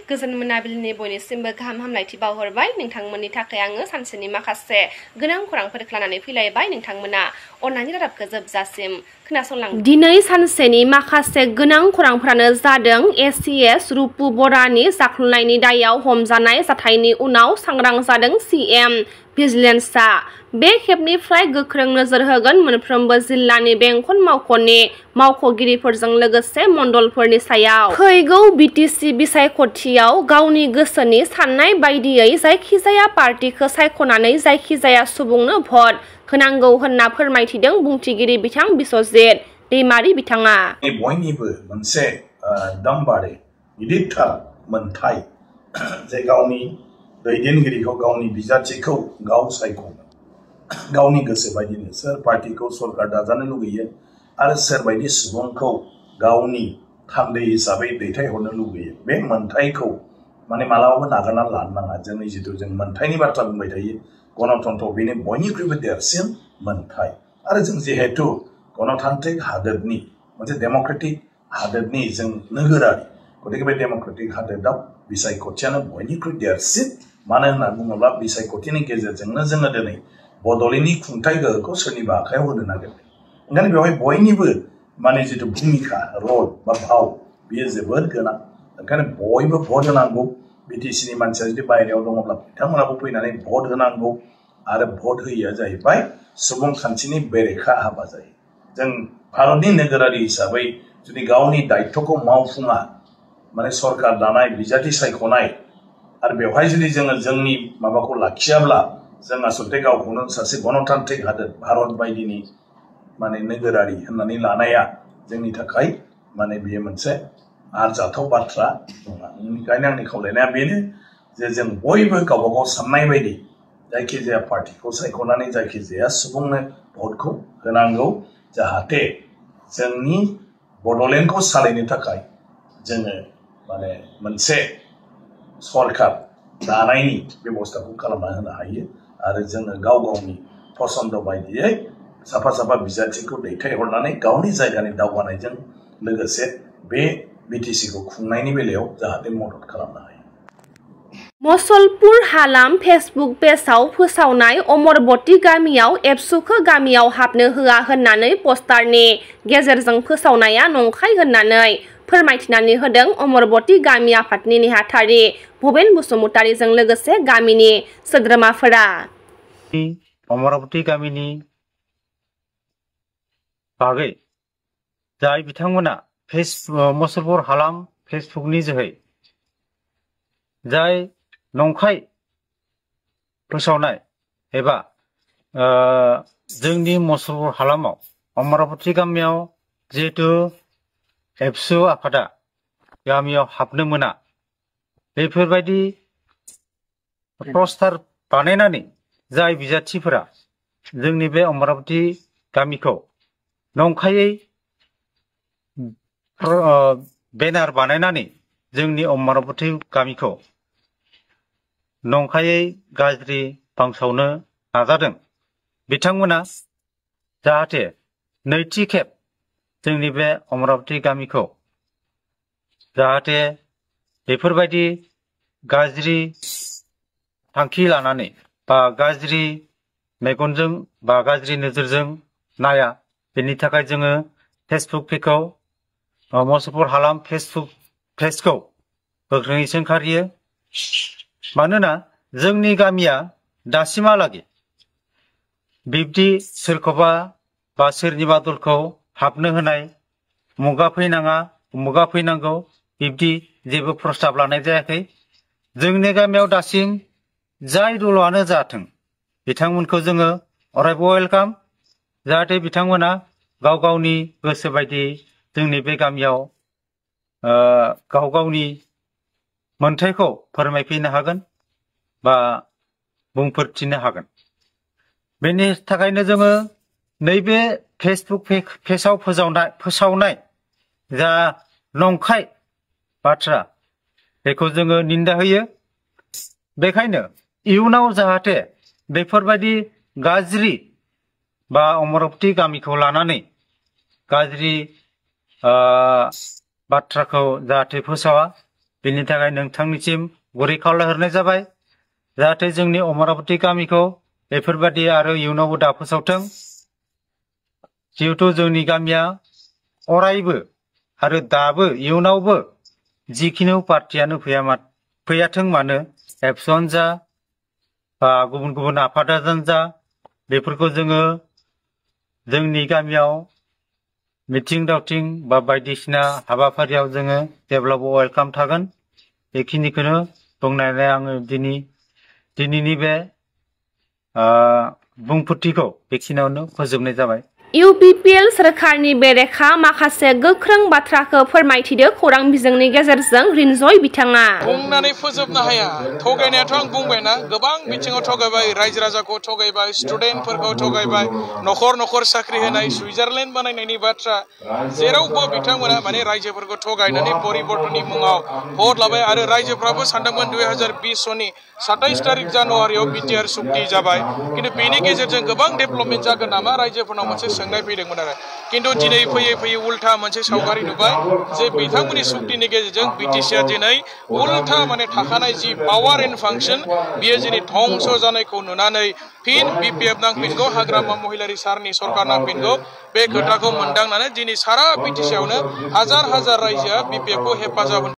गोजोन मोनाबिलिनि बयनिसिमबो गाहाम हामलायथि बावहरबाय नोंथांमोननि थाखाय आङो सानसेनि माखासे गोनां खौरांफोर लानानै फैलायबाय नोंथांमोना अन्नानै रादाबखौ जोबजासिम खोनासंलांदो। दिनै सानसेनि माखासे गोनां खौरांफोरानो जादों एसीएस रुपु बरानि जाख्लनायनि दायाव हमजानाय जाथायनि उनाव सांग्रां जादों सीएम भिजिलेन्सआ बे खेबनिफ्राय गोख्रों नोजोर होगोन मोनफ्रोमबो जिल्लानि बेंखन मावख'नि मावख'गिरिफोरजों लोगोसे मण्डलफोरनि सायाव। फैगौ बिटिसि बिसायख'थियाव गावनि गोसोनि साननाय बायदियै जायखिजाया पार्टिखौ सायख'नानै जायखिजाया सुबुंनो भट होनांगौ होनना फोरमायथिदों बुंथिगिरि बिथां बिस्वजित दैमारि बिथाङा। बयनिबो मोनसे दमबारे गिदिरथार मोनथाय जे गावनि दैदेनगिरिखौ गावनि बिजाथिखौ गाव सायख'नो गावनि गोसो बायदिनो सोर पार्टिखौ सरकार दाजानो लुगैयो आरो सोरबायदि सुबुंखौ गावनि थान्दै हिसाबै दैथायहरनो लुगैयो बे मोनथायखौ माने मालाबाबो नागारनानै लानो नाङा। जोंनि जिथु जों मोनथायनि बाथ्रा बुंबाय थायो गणतन्त्र बेनो बयनिख्रुइबो देरसिन मोनथाय आरो जों जिहेतु गणतान्त्रिक हादोरनि मोनसे डेम'क्रेटिक हादोरनि जों नोगोरारि गतिके बे डेम'क्रेटिक हादोराव बिसायख'थियानो बयनिख्रुइ देरसिन मानो होनना बुङोब्ला बिसायख'थिनि गेजेरजोंनो जोङो दिनै बड'लेण्डनि खुंथाय गोहोखौ सोरनिबा आखायाव होनो नागिरदों। ओंखायनो बेवहाय बयनिबो माने जिथु भूमिका रल बा भाव बेयो जोबोद गोनां। ओंखायनो बयबो भट होनांगौ। बिटिसिनि मानसिया जुदि बायहेरायाव दङब्ला बिथांमोनाबो फैनानै भट होनांगौ आरो भट होयिया जाहैबाय सुबुंखान्थिनि बेरेखा हाबा जायो। जों भारतनि नोगोरारि हिसाबै जुदि गावनि दायित्वखौ मावफुङा माने सरकार दानाय बिजाथि सायख'नाय आरो बेवहाय जुदि जोङो जोंनि माबाखौ लाखियाब्ला जों आसलते गावखौनो सासे गणतान्त्रिक हादोर भारत बायदिनि माने नोगोरारि होननानै लानाया जोंनि थाखाय माने बेयो मोनसे आरजाथाव बाथ्रा नङा। बेनिखायनो आंनि खावलायनाया बेनो जे जों बयबो गावबा गाव साननाय बायदि जायखिजाया पार्टिखौ सायख'नानै जायखिजाया सुबुंनो भटखौ होनांगौ जाहाथे जोंनि बड'लेण्डखौ सालायनो थाखाय जोङो माने मोनसे सरकार दानायनि बेबस्थाखौ खालामना होनो हायो आरो जोङो गाव गावनि फसन्द बायदियै साफा साफा बिजाथिखौ दैथायहरनानै गावनि जायगानि दावगानायजों लोगोसे बे बिटिसिखौ खुंनायनि बेलायाव जाहाथे मदद खालामनो हायो। मसलपुर हालाम फेसबुक पेजआव फोसावनाय अमरबती गामियाव एबसुखौ गामियाव हाबनो होआ होननानै पस्टारनि गेजेरजों फोसावनाया नंखाय होननानै फोरमायथिनानै होदों अमरबती गामि आफादनि नेहाथारि भुपेन बसुमतारीजों लोगोसे गामिनि सोद्रोमाफोरा। अमरबती गामिनि बागै जाय बिथांमोना मसलपुर हालाम फेसबुकनि जोहै जाय नंखाय फोसावनाय एबा जोंनि मसलपुर हालामाव अमरबती गामियाव जिहेतु एबसु आफादा गामियाव हाबनो मोना बेफोरबायदि पस्टार बानायनानै जाय बिजाथिफोरा जोंनि बे अमरबती गामिखौ नंखायै बेनार बानायनानै जोंनि अमरबती गामिखौ नंखायै गाज्रि बांसावनो नाजादों बिथांमोना जाहाथे नैथि खेब जोंनि बे अमरबती गामिखौ जाहाथे बेफोरबायदि गाज्रि थांखि लानानै बा गाज्रि मेगनजों बा गाज्रि नोजोरजों नाया बेनि थाखाय जोङो फेसबुक पेजखौ मसलपुर हालाम फेसबुक पेजखौ गोख्रोङै सोंखारियो। मानोना जोंनि गामिया दासिमहालागै बिब्दि सोरखौबा बा सोरनिबा दलखौ हाबनो होनाय मुगा फैनाङा मुगा फैनांगौ बिब्दि जेबो प्रस्ताब लानाय जायाखै। जोंनि गामियाव दासिम जाय दलआनो जाथों बिथांमोनखौ जोङो अरायबो वेलकाम जाहाथे बिथांमोना गाव गावनि गोसो बायदि जोंनि बे गामियाव गाव गावनि मोनथायखौ फोरमायफैनो हागोन बा बुंफोरथिनो हागोन। बेनि थाखायनो जोङो नैबे फेसबुक पेजआव फोसावनाय जा नंखाय बाथ्रा बेखौ जोङो निन्दा होयो। बेखायनो इयुनाव जाहाथे बेफोरबायदि गाज्रि बा अमरबती गामिखौ लानानै गाज्रि बाथ्राखौ जाहाथे फोसावा बेनि थाखाय नोंथांनिसिम गुरै खावलायहरनाय जाबाय जाहाथे जोंनि अमरावती गामिखौ बेफोरबादि आरो इयुनावबो दाफोसावथों जिहेतु जोंनि गामिया अरायबो आरो दाबो इयुनावबो जिखिनि पार्टियानो फैयाथों मानो एबसुआनो जा गुबुन गुबुन आफादानो जा बेफोरखौ जोङो जोंनि गामियाव मिटिं दावथिं बा बायदिसिना हाबाफारियाव जोङो जेब्लाबो वेलकाम थागोन बेखिनिखौनो बुंनानै आङो दिनैनि बे बुंफोरथिखौ बेखिनियावनो फोजोबनाय जाबाय। UPPL सोरखारनि बेरेखा माखासे गोख्रों बाथ्राखौ फोरमायथिदो खौरां बिजोंनि गेजेरजों रिनजय बिथाङा। बुंनानै फोजोबनो हाया थगायनायाथ' आं बुंबायना गोबां बिथिङाव थगायबाय रायजो राजाखौ थगायबाय स्टुडेन्टफोरखौ थगायबाय न'खर न'खर साख्रि होनाय सुइजारलेण्ड बानायनायनि बाथ्रा जेरावबो बिथांमोना माने रायजोफोरखौ थगायनानै परिबर्तननि मुङाव भट लाबाय आरो रायजोफ्राबो सानदोंमोन 2020 सननि 27 तारिख जानुवारियाव बिटिआर सुक्ति जाबाय किन्तु बेनि गेजेरजों गोबां डेभेलपमेन्ट जागोन नामा रायजोफोरनाव मोनसे सोंनाय फैदोंमोन आरो किन्तु दिनै फैयै फैयै उल्था मोनसे सावगारि नुबाय जे बिथांमोननि सुक्तिनि गेजेरजों बिटिसिआ दिनै उल्था माने थाखानाय जि पावार एन्ड फांसन बियो दिनै धंस जानायखौ नुनानै फिन बिपिएफ नांफिनगौ हाग्रामा महिलारी सारनि सरकार नांफिनगौ बे खोथाखौ मोनदांनानै दिनै सारा बिटिसिआवनो हाजार हाजार रायजोआ बिपिएफखौ हेफाजाब